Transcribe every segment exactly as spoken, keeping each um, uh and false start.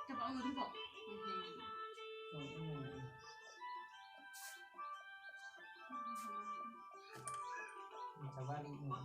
ᱪᱟᱵᱟᱜ ᱟᱹᱧ ᱱᱤᱛᱚᱜ᱾ ᱪᱟᱵᱟ ᱞᱟᱹᱜᱤᱫ ᱤᱧ᱾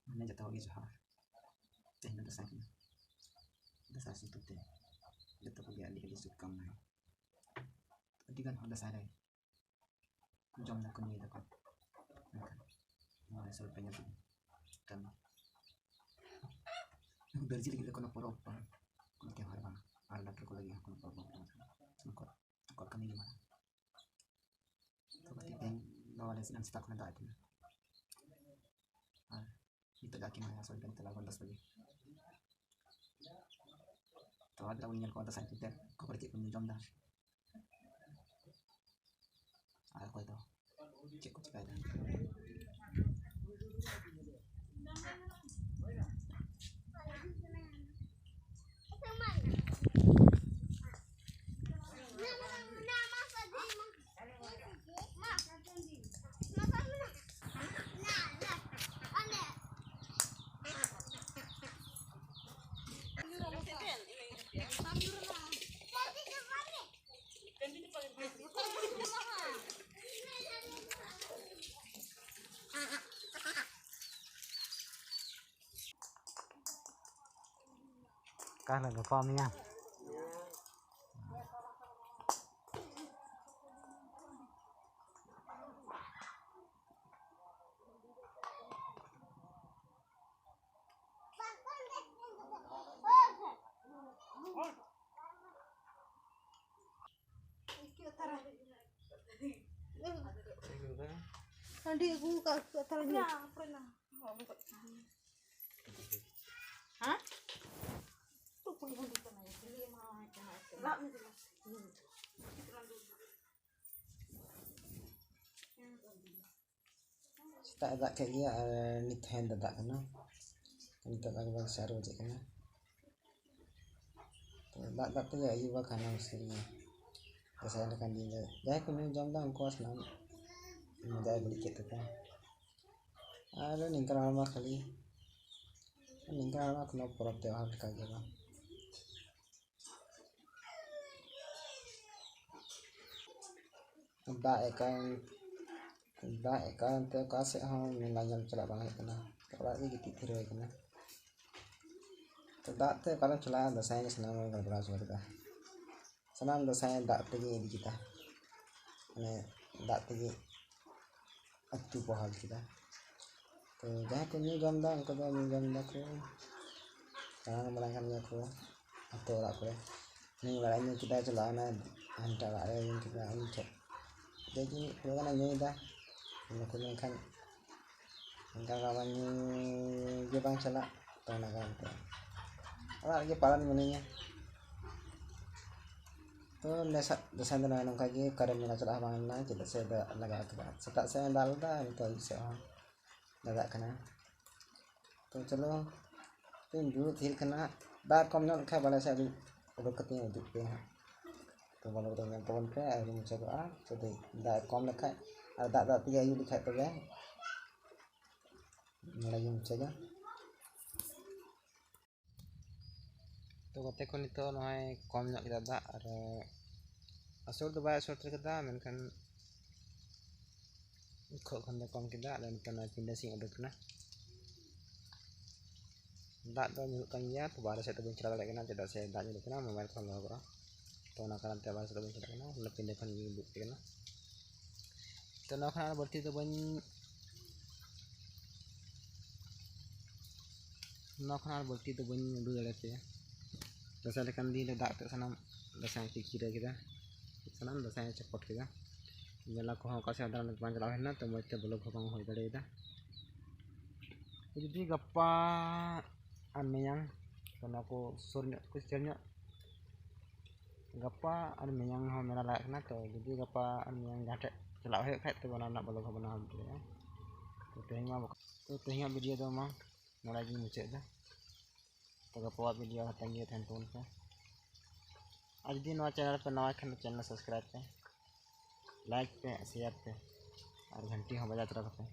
ᱢᱟᱱᱮ ᱡᱚᱛᱚ ᱦᱚᱲ ᱜᱮ ᱡᱚᱦᱟᱨ᱾ ᱛᱮᱦᱮᱧ ᱫᱚ ᱫᱟᱸᱥᱟᱭ ᱠᱟᱱᱟ᱾ ᱫᱟᱸᱥᱟᱭ ᱥᱟᱶᱛᱮ ᱡᱚᱛᱚ ᱠᱚᱜᱮ ᱟᱹᱰᱤ ᱟᱹᱰᱤ ᱥᱩᱵᱷᱠᱟᱢᱱᱟ᱾ ᱟᱹᱰᱤ ᱜᱟᱱ ᱦᱚᱲ ᱫᱟᱸᱥᱟᱭ ᱨᱮ ᱡᱚᱢ ᱫᱟᱠᱚ, ᱧᱩᱭ ᱫᱟᱠᱚ, ᱢᱮᱱᱠᱷᱟᱱ ᱱᱚᱣᱟ ᱨᱮ ᱥᱚᱨᱴ ᱯᱮ ᱧᱮᱞ ᱠᱟᱱᱟ᱾ ᱫᱚᱨᱡᱤ ᱞᱟᱹᱜᱤᱫ ᱫᱚ ᱠᱳᱱᱳ ᱯᱚᱨᱚᱵᱽ ᱵᱟᱝ, ᱠᱳᱱᱳ ᱛᱮᱣᱦᱟᱨ ᱵᱟᱝ, ᱟᱨ ᱰᱟᱠᱛᱟᱨ ᱠᱚ ᱞᱟᱹᱜᱤᱫ ᱦᱚᱸ ᱠᱳᱱᱳ ᱯᱚᱨᱚᱵᱽ ᱵᱟᱝ ᱠᱟᱱᱟ᱾ ᱩᱱᱠᱩᱣᱟᱜ, ᱩᱱᱠᱩᱣᱟᱜ ᱠᱟᱹᱢᱤ ᱜᱮ ᱢᱟᱨᱟᱝ᱾ ᱛᱚ ᱜᱟᱛᱮ, ᱛᱮᱦᱮᱧ ᱱᱚᱣᱟ ᱨᱮ ᱮᱱᱟᱝ ᱥᱮᱛᱟᱜ ᱠᱷᱚᱱᱮ ᱫᱟᱜ ᱮᱫ ᱛᱟᱦᱮᱱᱟ, ᱟᱨ ᱱᱤᱛᱚᱜ ᱫᱟᱜ ᱠᱤᱱ ᱦᱟᱥᱟ ᱞᱮᱠᱟ ᱱᱤᱛᱚᱜ ᱞᱟᱜᱵᱷᱟᱜᱽ ᱫᱚᱥ ᱵᱟᱡᱮ᱾ ᱛᱚ ᱟᱨ ᱛᱟᱵᱚᱱ ᱧᱮᱞ ᱠᱚᱣᱟ ᱫᱟᱸᱥᱟᱭ ᱮᱱᱮᱡ ᱠᱚ ᱚᱠᱚᱭ ᱪᱮᱫ ᱠᱚ ᱧᱩ ᱡᱚᱢ ᱮᱫᱟ, ᱟᱨ ᱚᱠᱚᱭ ᱫᱚ ᱪᱮᱫ ᱠᱚ ᱪᱤᱠᱟᱹᱭᱮᱫᱟ᱾ ᱛᱟᱦᱚᱞᱮ ᱜᱟᱯᱟ ᱢᱮᱭᱟᱝ᱾ ᱦᱟᱺᱰᱤ ᱟᱹᱜᱩ ᱠᱟᱜ ᱠᱚ ᱛᱟᱞᱟᱝ ᱢᱮ᱾ ᱦᱮᱸ? ᱴᱩᱠᱩᱡ ᱦᱟᱺᱰᱤ ᱠᱟᱱᱟ, ᱠᱷᱟᱹᱞᱤ ᱮᱢᱟᱣᱟᱭ ᱠᱟᱱᱟ ᱟᱨᱠᱤ᱾ ᱫᱟᱜ ᱢᱮ ᱫᱩᱞᱟ᱾ ᱥᱮᱛᱟᱜ ᱮ ᱫᱟᱜ ᱠᱮᱫ ᱜᱮᱭᱟ ᱟᱨ ᱱᱤᱛ ᱦᱚᱸᱭ ᱫᱟᱜ ᱠᱟᱱᱟ᱾ ᱱᱤᱛᱚᱜ ᱞᱟᱜᱽ ᱵᱷᱟᱜᱽ ᱪᱟᱨ ᱵᱟᱡᱮ ᱠᱟᱱᱟ᱾ ᱛᱚ ᱫᱟᱜ ᱫᱟᱜ ᱛᱮᱜᱮ ᱟᱹᱭᱩᱵᱟ ᱠᱷᱟᱱᱟ ᱢᱩᱥᱠᱤᱞ ᱜᱮᱭᱟ᱾ ᱫᱟᱸᱥᱟᱭ ᱞᱮᱠᱟᱱ ᱫᱤᱱ ᱨᱮ ᱡᱟᱦᱟᱸᱭ ᱠᱚ ᱧᱩ ᱡᱚᱢ ᱮᱫᱟ, ᱩᱱᱠᱩᱣᱟᱜ ᱥᱟᱱᱟᱢ ᱢᱚᱡᱟᱭ ᱵᱟᱹᱲᱤᱡ ᱠᱮᱫ ᱛᱟᱠᱚᱣᱟ᱾ ᱟᱨ ᱱᱤᱝᱠᱟᱱ ᱦᱚᱲᱢᱟ ᱠᱷᱟᱹᱞᱤ, ᱱᱤᱝᱠᱟᱱ ᱦᱚᱲᱢᱟ ᱠᱳᱱᱳ ᱯᱚᱨᱚᱵᱽ ᱛᱮᱣᱦᱟᱨ ᱞᱮᱠᱟ ᱜᱮ ᱵᱟᱝ᱾ ᱫᱟᱜ ᱮ ᱠᱟᱱ, ᱫᱟᱜ ᱮ ᱠᱟᱱ ᱛᱮ ᱚᱠᱟ ᱥᱮᱫ ᱦᱚᱸ ᱢᱮᱞᱟ ᱧᱮᱞ ᱪᱟᱞᱟᱜ ᱵᱟᱝ ᱦᱩᱭᱩᱜ ᱠᱟᱱᱟ᱾ ᱚᱲᱟᱜ ᱨᱮᱜᱮ ᱜᱤᱛᱤᱡ ᱛᱷᱤᱨ ᱦᱩᱭ ᱠᱟᱱᱟ᱾ ᱛᱚ ᱫᱟᱜ ᱛᱮ ᱚᱠᱟᱨᱮᱢ ᱪᱟᱞᱟᱜᱼᱟ? ᱫᱟᱸᱥᱟᱭ ᱮᱱᱮᱡ ᱥᱟᱱᱟᱢ ᱦᱚᱲ ᱜᱟᱲᱵᱟᱲᱟᱣ ᱪᱟᱵᱟ ᱠᱮᱫᱟ᱾ ᱥᱟᱱᱟᱢ ᱫᱟᱸᱥᱟᱭ ᱫᱟᱜ ᱛᱮᱜᱮ ᱤᱫᱤ ᱠᱮᱫᱟ, ᱢᱟᱱᱮ ᱫᱟᱜ ᱛᱮᱜᱮ ᱟᱹᱛᱩ ᱵᱚᱦᱟᱞ ᱠᱮᱫᱟ᱾ ᱛᱚ ᱡᱟᱦᱟᱸᱭ ᱠᱚ ᱧᱩ ᱡᱚᱢ ᱮᱫᱟ, ᱩᱱᱠᱩ ᱫᱚ ᱧᱩ ᱡᱚᱢ ᱮᱫᱟ ᱠᱚ, ᱫᱟᱬᱟᱱ ᱵᱟᱲᱟᱭ ᱠᱟᱱ ᱜᱮᱭᱟ ᱠᱚ ᱟᱹᱛᱩ ᱚᱲᱟᱜ ᱠᱚᱨᱮ᱾ ᱱᱩᱭ ᱚᱲᱟᱜ ᱮ ᱧᱩ ᱠᱮᱫᱟ, ᱪᱟᱞᱟᱣ ᱮᱱᱟ ᱦᱟᱱᱛᱮ ᱚᱲᱟᱜ ᱨᱮ, ᱧᱩ ᱠᱮᱫᱟ ᱩᱱᱤ ᱴᱷᱮᱱ᱾ ᱡᱮ ᱠᱤ ᱦᱩᱭᱩᱜ ᱠᱟᱱᱟ ᱧᱩᱭᱮᱫᱟ, ᱱᱩᱠᱩ ᱢᱮᱱᱠᱷᱟᱱ ᱚᱱᱠᱟ ᱠᱟᱵᱟ ᱧᱩ ᱜᱮ ᱵᱟᱝ ᱪᱟᱞᱟᱜ᱾ ᱛᱚ ᱚᱱᱟ ᱠᱟᱨᱚᱱ ᱛᱮ ᱚᱲᱟᱜ ᱨᱮᱜᱮ ᱯᱟᱲᱟᱱ ᱢᱤᱱᱟᱹᱧᱟ᱾ ᱛᱚ ᱱᱮᱥᱟ ᱫᱟᱸᱥᱟᱭ ᱫᱚ ᱱᱚᱜᱼᱚᱭ ᱱᱚᱝᱠᱟ ᱜᱮ, ᱚᱠᱟᱨᱮ ᱢᱮᱞᱟ ᱪᱟᱞᱟᱜ ᱦᱚᱸ ᱵᱟᱝ ᱞᱮᱱᱟ, ᱪᱮᱫᱟᱜ ᱥᱮ ᱫᱟᱜ ᱞᱟᱜᱟᱣ ᱠᱮᱫᱟ᱾ ᱥᱮᱛᱟᱜ ᱥᱮᱫ ᱦᱚᱸ ᱫᱟᱜ ᱞᱮᱫᱟ, ᱱᱤᱛᱚᱜ ᱟᱹᱭᱩᱵ ᱥᱮᱫ ᱦᱚᱸ ᱞᱟᱜᱟᱜ ᱠᱟᱱᱟ᱾ ᱛᱚ ᱪᱚᱞᱚ, ᱛᱚᱧ ᱫᱩᱲᱩᱵ ᱛᱷᱤᱨ ᱠᱟᱱᱟ᱾ ᱫᱟᱜ ᱠᱚᱢ ᱧᱚᱜ ᱞᱮᱠᱷᱟᱱ ᱵᱟᱞᱮ ᱥᱮᱫ ᱩᱰᱩᱠ ᱠᱟᱛᱮᱧ ᱩᱫᱩᱜ ᱯᱮᱭᱟ ᱦᱟᱸᱜ᱾ ᱛᱚ ᱵᱚᱞᱚ ᱠᱟᱛᱮ ᱧᱮᱞ ᱛᱟᱵᱚᱱ ᱯᱮ, ᱟᱹᱣᱨᱤ ᱢᱩᱪᱟᱹᱫᱚᱜᱼᱟ᱾ ᱛᱚ ᱫᱟᱜ ᱠᱚᱢ ᱞᱮᱠᱷᱟᱡ ᱟᱨ ᱫᱟᱜ ᱫᱟᱜ ᱛᱮᱜᱮ ᱟᱹᱭᱩᱵ ᱞᱮᱠᱷᱟᱡ ᱛᱚᱵᱮ ᱱᱚᱰᱮ ᱜᱮ ᱢᱩᱪᱟᱹᱫᱟ᱾ ᱛᱚ ᱜᱟᱛᱮ ᱠᱚ, ᱱᱤᱛᱚᱜ ᱱᱚᱜᱼᱚᱭ ᱠᱚᱢ ᱧᱚᱜ ᱠᱮᱫᱟ ᱫᱟᱜ, ᱟᱨ ᱟᱥᱚᱨ ᱫᱚ ᱵᱟᱭ ᱟᱥᱚᱨ ᱩᱛᱟᱹᱨ ᱠᱮᱫᱟ, ᱢᱮᱱᱠᱷᱟᱱ ᱠᱷᱚᱜ ᱠᱷᱚᱱ ᱫᱚ ᱠᱚᱢ ᱠᱮᱫᱟ᱾ ᱟᱫᱚ ᱱᱤᱛᱚᱜ ᱱᱚᱜᱼᱚᱭ ᱯᱤᱸᱰᱟᱹ ᱥᱮᱫ ᱤᱧ ᱩᱰᱩᱠ ᱠᱟᱱᱟ᱾ ᱫᱟᱜ ᱫᱚ ᱧᱩᱨᱩᱜ ᱠᱟᱱ ᱜᱮᱭᱟ, ᱛᱚ ᱵᱟᱦᱨᱮ ᱥᱮᱫ ᱫᱚ ᱵᱟᱹᱧ ᱪᱟᱞᱟᱣ ᱫᱟᱲᱮᱭᱟᱜ ᱠᱟᱱᱟ, ᱪᱮᱫᱟᱜ ᱥᱮ ᱫᱟᱜ ᱧᱩᱨᱩᱜ ᱠᱟᱱᱟ, ᱢᱳᱵᱟᱭᱤᱞ ᱠᱚᱦᱚᱸ ᱞᱚᱦᱚᱫᱚᱜᱼᱟ᱾ ᱛᱚ ᱚᱱᱟ ᱠᱟᱨᱚᱱ ᱛᱮ ᱵᱟᱦᱨᱮ ᱥᱮᱫ ᱫᱚ ᱵᱟᱹᱧ ᱪᱟᱞᱟᱜ ᱠᱟᱱᱟ, ᱚᱱᱟ ᱯᱤᱸᱰᱟᱹ ᱠᱷᱚᱱ ᱜᱤᱧ ᱩᱰᱩᱠ ᱠᱟᱱᱟ᱾ ᱛᱚ ᱱᱚᱣᱟ ᱠᱷᱚᱱ ᱟᱨ ᱵᱟᱹᱲᱛᱤ ᱫᱚ ᱵᱟᱹᱧ ᱱᱚᱣᱟ ᱠᱷᱚᱱ ᱟᱨ ᱵᱟᱹᱲᱛᱤ ᱫᱚ ᱵᱟᱹᱧ ᱩᱰᱩᱠ ᱫᱟᱲᱮᱭᱟᱯᱮᱭᱟ᱾ ᱫᱟᱸᱥᱟᱭ ᱞᱮᱠᱟᱱ ᱫᱤᱱ ᱨᱮ ᱫᱟᱜ ᱛᱮ ᱥᱟᱱᱟᱢ ᱫᱟᱸᱥᱟᱭ ᱠᱤᱨᱠᱤᱨᱟᱹ ᱠᱮᱫᱟ, ᱥᱟᱱᱟᱢ ᱫᱟᱸᱥᱟᱭ ᱪᱚᱯᱚᱴ ᱠᱮᱫᱟ᱾ ᱢᱮᱞᱟ ᱠᱚᱦᱚᱸ ᱚᱠᱟ ᱥᱮᱫ ᱫᱟᱬᱟᱱ ᱵᱟᱝ ᱪᱟᱞᱟᱣ ᱦᱩᱭ ᱞᱮᱱᱟ, ᱛᱚ ᱢᱚᱡᱽ ᱛᱮ ᱵᱞᱚᱜ ᱦᱚᱸ ᱵᱟᱝ ᱦᱩᱭ ᱫᱟᱲᱮᱭᱟᱫᱟ᱾ ᱡᱩᱫᱤ ᱜᱟᱯᱟ ᱟᱨ ᱢᱮᱭᱟᱝ ᱛᱚ ᱱᱚᱣᱟ ᱠᱚ ᱥᱩᱨ ᱧᱚᱜ ᱠᱚ ᱥᱮᱴᱮᱨ ᱧᱚᱜ, ᱜᱟᱯᱟ ᱟᱨ ᱢᱮᱭᱟᱝ ᱦᱚᱸ ᱢᱮᱞᱟ ᱞᱟᱜᱟᱜ ᱠᱟᱱᱟ᱾ ᱛᱚ ᱡᱩᱫᱤ ᱜᱟᱯᱟ ᱟᱨ ᱢᱮᱭᱟᱝ ᱡᱟᱦᱟᱸ ᱴᱷᱮᱡ ᱪᱟᱞᱟᱜ ᱦᱩᱭᱩᱜ ᱠᱷᱟᱡ, ᱛᱚ ᱚᱱᱟ ᱨᱮᱱᱟᱜ ᱵᱞᱚᱜ ᱦᱚᱸ ᱵᱮᱱᱟᱣ ᱦᱩᱭ ᱫᱟᱲᱮᱭᱟᱜᱼᱟ᱾ ᱛᱚ ᱛᱮᱦᱮᱧ ᱢᱟ ᱵᱟᱠ-, ᱛᱚ ᱛᱮᱦᱮᱧᱟᱜ ᱵᱷᱤᱰᱤᱭᱳ ᱫᱚ ᱢᱟ ᱱᱚᱰᱮ ᱜᱤᱧ ᱢᱩᱪᱟᱹᱫ ᱮᱫᱟ᱾ ᱛᱚ ᱜᱟᱯᱟᱣᱟᱜ ᱵᱷᱤᱰᱤᱭᱳ ᱛᱟᱺᱜᱤ ᱨᱮ ᱛᱟᱦᱮᱱ ᱛᱟᱵᱚᱱ ᱯᱮ᱾ ᱟᱨ ᱡᱩᱫᱤ ᱱᱚᱣᱟ ᱪᱮᱱᱮᱞ ᱯᱮ ᱱᱟᱣᱟ ᱠᱷᱟᱱ, ᱪᱮᱱᱮᱞ ᱥᱟᱵᱥᱠᱨᱟᱭᱤᱵᱽ ᱯᱮ, ᱞᱟᱭᱤᱠ ᱯᱮ, ᱥᱮᱭᱟᱨ ᱯᱮ, ᱟᱨ ᱜᱷᱟᱱᱴᱤ ᱦᱚᱸ ᱵᱟᱡᱟᱣ ᱛᱚᱨᱟ ᱠᱟᱯᱮ᱾